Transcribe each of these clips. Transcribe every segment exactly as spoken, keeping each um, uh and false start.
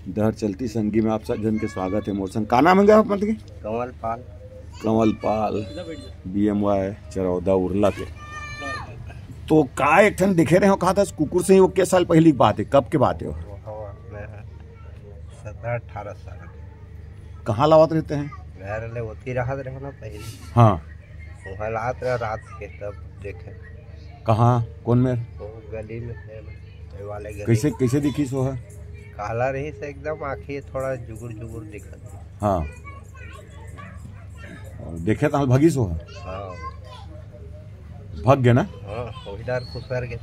डहर चलती संगी में आप सब जन के स्वागत है मोर संग। का नाम है गा आप मन के? कंवल पाल। कंवल पाल, बी एम वाई चरौदा उरला के। तो का एक ठन देखे रहे हो, कहा था कुकुर से ही, वो के साल पहली की बात है, कब के बात है वो? वो हवा में है, सत्रह अठारह साल के। कहाँ लावत रहते हैं? घर ले होती रहत रहे ना पहले। हाँ। वहाँ लात रहे रात के, तब देखे। कहाँ, कौन में? वो गली में थे, ये वाले गली। कैसे, कैसे दिखी सो है? काला रही से एकदम, आँखें थोड़ा जुगुर जुगुर दिखत। हाँ। और देखे तो भगी सो है? हाँ। भग गए ना? हाँ, वही डर खुसर गए।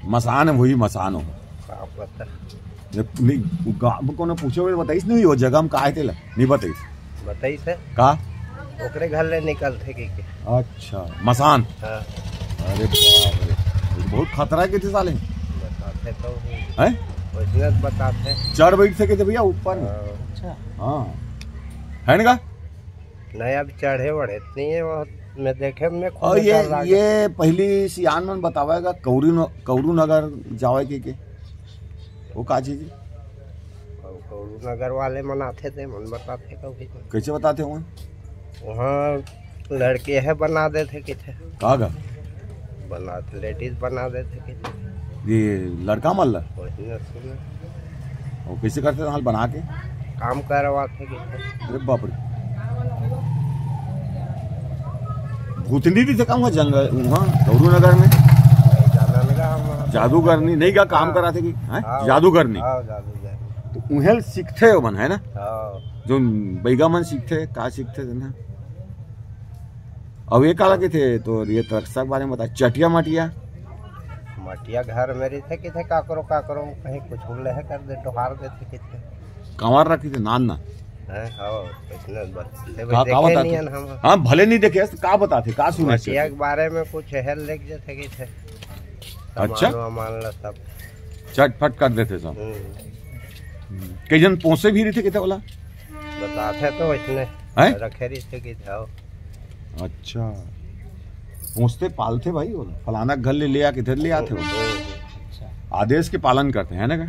मसान है, वही मसान हो। का पता। जब नहीं, वो गाँव में कोनो पूछे हुए बताइस नहीं, वो जगह हम का है तेला? नहीं बताइस। बताइस है। का? ओकरे घर ले निकलथे के, के। अच्छा, मसान। हाँ। अरे बाप रे, ये बहुत खतरा के थे साले। बताथे तो हैं? वैसने बताथे। चढ़ बैठ सके थे भैया ऊपर में। हाँ। अच्छा। हाँ। है ना का? नहीं, अब चढ़े वढ़े नहीं है, वो मैं देखे, मैं खुद और ये, डर लागे। ये पहली सियान मन बतावेगा कौरू न-, कौरू नगर जावे के, के? वो का चीज है? और कौरू नगर वाले मन आथे ते मन बताथे कभी। कैसे बताथे वहाँ? वहाँ लड़के है बना देथे किथे। का गा? बना थे, लेडीज बना देथे किथे। ये लड़का मन ला? वही न सुने। और कैसे करथे हाल बना के? काम करवाथे किथे। अरे बाप रे। भूतनी भी थे का वहाँ जंगल, वहाँ कौरू नगर में? नहीं जाना लगा हम। जादूगरनी नहीं का काम हाँ। कराथे कि? हैं? हाँ। जादूगरनी। हाँ, जादूगरनी। तो उहें सीखथे ओमन, है ना? हाँ। जो बैगा मन सीखथे, का सीखथे ना? अब ये काला के थे, तो ये रक्षा के बारे में बता, चटिया मटिया। मटिया घर में रहिथे किथे, काकरो, काकरो कहीं कुछ उल्ले है कर दे, डोहार देथे किथे। कंवर रखी थे नान ना। हैं, हाँ, इसने बस, का, का देखे बताथे? नहीं हन हम। हाँ, भले नहीं देखे, तो का बताथे, का सुने मटिया से? के बारे में कुछ हेल लेके जाथे किथे। अच्छा? सामान वामान ला सब। चटपट कर देथे सब। हम्म। कई जन पोसे भी रहिथे किथे वाला? बताथे तो इसने हैं? रखे रहिथे किथे, हाँ। अच्छा, पोसथे पालथे भाई, वो फलाना घर ले, ले आके इधर ले आथे वो। हम्म। आदेश के पालन करथे, है ना का?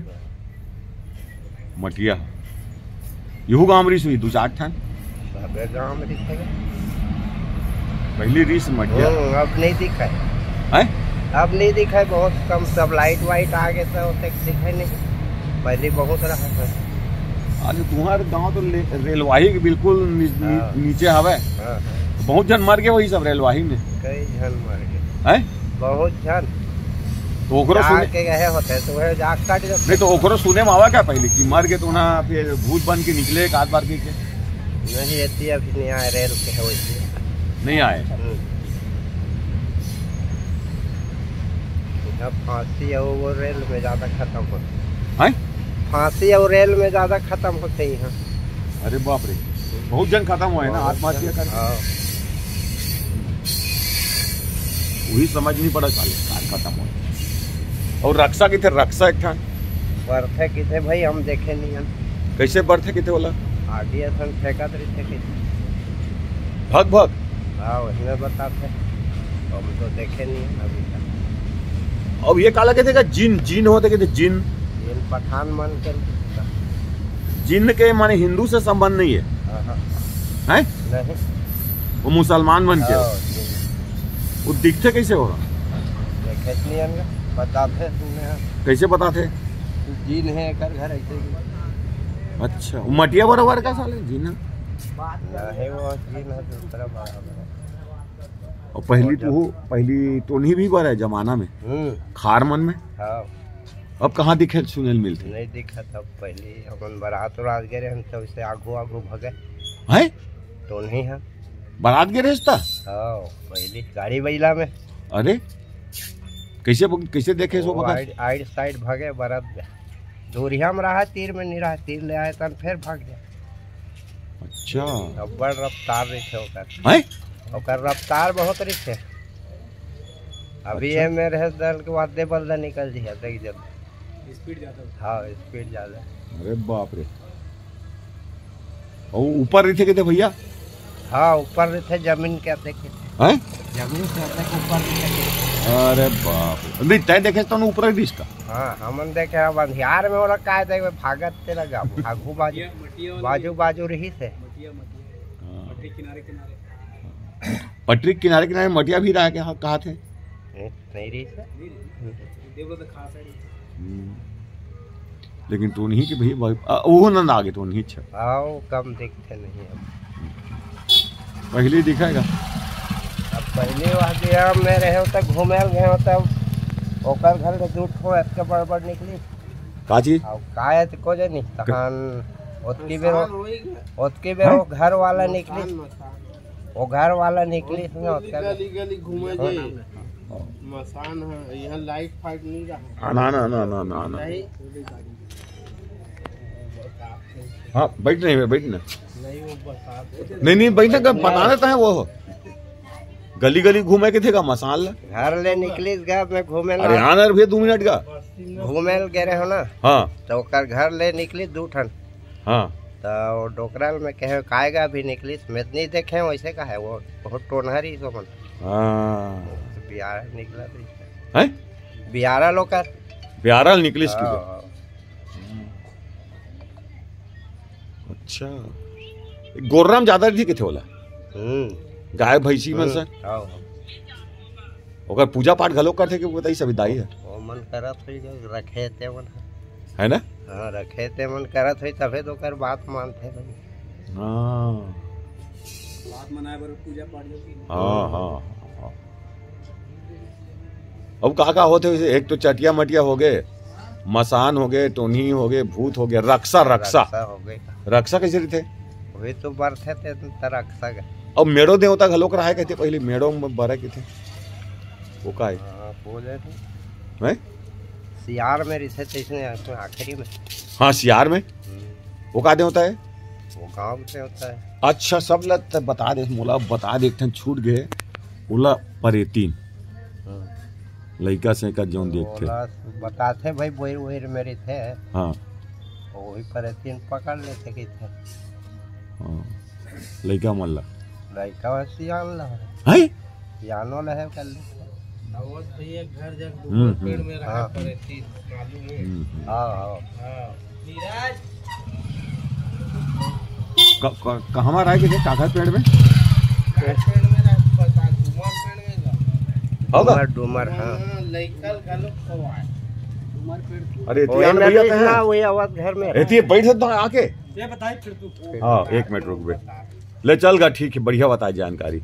मटिया, यहू गांव में रिस हुई, दू चार ठन। सबे गांव में रिस है। पहली रिस मटिया। हम्म, अब नहीं दिखाई। हैं? अब नहीं दिखाई, बहुत कम, सब लाइट वाइट आ गए तो ओतेक दिखाई नहीं। पहले बहुत रहा था। आज तुम्हारे गांव तो ले-, रेलवाही के बिल्कुल नी-, नी-, हाँ। नीचे हवे। हाँ, हाँ। बहुत झन मर गए वही सब रेलवाही में। कई झन मर गए। हैं? बहुत झन। तो ओकरो जाके सुने गए होते तो वह जाग काट देते। नहीं तो ओकरो सुने में आवा क्या पहले कि मर गए तो ना फिर भूत बन के निकले एक आध बार के, के? नहीं, एती अभी नहीं आए, रेल के है वैसे। नहीं आए। हम्म। यहाँ फांसी है, वो, वो रेल में ज्यादा खत्म होते। हैं? फांसी और रेल में ज्यादा खत्म होते हैं यहाँ। अरे बाप रे, बहुत जन खत्म हुए ना, बहुत आत्महत्या जन, करके। हाँ। वही समझ नहीं पड़ा साले, कार खत्म हुए। और रक्षा किथे, रक्षा एक ठन? बरथे किथे भाई, हम देखे नहीं हन। कैसे बरथे किथे वाला? आगे असन फेंकत रहिथे किथे। भग भग। हाँ, वही में बताथे। हम तो देखे नहीं हन अभी तक। अब ये काला कहते का जिन, जिन होते कहते जिन। जिन पठान मन के। जिन के माने हिंदू से संबंध नहीं है। हाँ, हाँ। हैं? नहीं। वो मुसलमान मन के। हाँ, जिन। वो दिखते कैसे हो? देखे नहीं हन, बताथे सुने हैं। कैसे बताथे? जिन है एकर घर ऐसे ही। अच्छा, वो मटिया बराबर का साले जिन है? नहीं, वो जिन है दूसरा बराबर है। और पहली तो हो, पहली टोनही भी बर है जमाना में। हम्म। खार मन में। हाँ। अब कहाँ दिखे सुने ल मिलथे? नहीं दिखा था पहले, अपन बारात उरात गए रहे, हम तो उसे आगू आगू भगे। हैं? टोनही है। बारात गए रहे था? हाँ, पहले गाड़ी बैला में। अरे, कैसे, कैसे देखे सो वो बखत? आइड, आइड साइड भगे बारात गए। दूरिया में रहा, तीर में नहीं रहा, तीर ले आए तन फिर भाग गया। अच्छा। अब्बड़ रफ्तार रहिथे ओकर। हैं? ओकर रफ्तार बहुत रहिथे। अभी अच्छा। ये में रहे दल के बाद दे बल्दा निकल जिया, देख जब। स्पीड ज्यादा होता है। हाँ, स्पीड ज्यादा। अरे बाप रे। और ऊपर रहिथे कहते भैया? हाँ, ऊपर रहिथे जमीन के, देखे। हैं? जमीन से अतक ऊपर भी नहीं। अरे बाप रे। नहीं, तैं देखे तो ऊपर ही दिसता। हाँ, हमन देखे, अब अंधियार में ओला काय देखे, भागत ते लगा, आगू बाजू, बाजू, बाजू रही से। हाँ। पटरी किनारे किनारे मटिया भी रहा के, हाँ, कहा थे? नहीं, नहीं रही से। हम्म। लेकिन तो नहीं कि भाई, भाई, आ, वो ना, ना आगे तो नहीं अच्छा। आओ, कम देखते नहीं अब। पहले दिखाएगा। अब पहले वहाँ गया, मैं रहे हो तक घूमे गए हो तब ओकर घर के दू ठो एतके बड़ बड़ निकली। का चीज? अब का है तो को जानी, तहन ओतकी बेर, ओतकी बेर वो घर वाला निकली, वो घर वाला निकली से ना ओतका गली गली घूमे जाई। मसान है, यहाँ लाइट फाइट नहीं रहा। ना, ना, ना, ना, ना, ना। नहीं। हाँ, बैठ नहीं, बैठ ना। नहीं, वो बरसात। नहीं, नहीं, बैठ ना, बना देता है वो। गली गली घूमे के थे का मसान ला? घर ले निकली गा, मैं घूमे अरे ला। हाँ ना, भैया, दो मिनट का। घूमे ले गे रहे हो ना? हाँ। तो ओकर घर ले निकली दू ठन। हाँ। तो वो डोकरा ल मैं कहे, "काय गा अभी निकलिस?" मैं तो नहीं देखे, वैसे का है, वो बहुत टोनहरी सो मन। हाँ। बियारा निकला तो हैं? बियारा लोकर। बियारा निकलिस की हाँ, बे? हाँ। अच्छा। गोर्रा म ज्यादा रहिथे किथे ओला? हम्म। गाय भैंसी मन हम्म, से? हाँ, हाँ। ओकर पूजा पाठ घलो करथे कि बताई सभी दाई है? वो मन करत होई जो रखे ते मन। है ना? हाँ, रखे ते मन करत होई तभे तो ओकर बात मानथे भाई। हाँ। बात मनाए बर पूजा पाठ जो की। हाँ, हाँ, हाँ। अब का का होथे वैसे? एक तो चटिया मटिया हो गए, मसान हो गए, टोनही हो गए, भूत हो गए, रक्सा, रक्सा। रक्सा हो गए। रक्सा कैसे रहिथे? वही तो बरथे ते त रक्सा गए। अब मेड़ो देवता घलो कराए कहते पहले मेड़ो में बरे कहते। वो का है? हाँ, बोले तो। हैं? सियार में रहिथे तइसने आखिरी में। हाँ, सियार में। हम्म। वो का देवता है? वो गांव के होता है। अच्छा, सब ल त बता दे, मोला बता दे, एक ठन छूट गए, ओला परेतीन। हाँ। लइका से का जौन देखथे। ओला बताथे भाई, बोइर वोइर में रहिथे। हाँ। वही परेतीन पकड़ लेथे कहिथे। हाँ। लइका मन ला। लइका सियान ला। हैं? सियानो ला है कर लेथे। अवध भैया घर जब हम्म, डूमर पेड़ हम्म। में रहा हाँ। परेतीन, मालूम है? हम्म, हम्म। हाँ, हाँ। हाँ। नीरज। क-, क-, कहवाँ रहे के थे? काकर पेड़ में? काकर पेड़ में रहे, पता, डूमर पेड़ में रहे। होगा? डूमर, डूमर, हाँ। हाँ, लइका घलो खवाए। डूमर पेड़। अरे, वही इतिहास में भैया रहिस कहाँ ना, है? वही अवध घर में। एती बैठ सकता हूँ आके? ये बताई फिर तू। हाँ, एक मिनट रुक बे। ले चल गा, ठीक है, बढ़िया बताए जानकारी।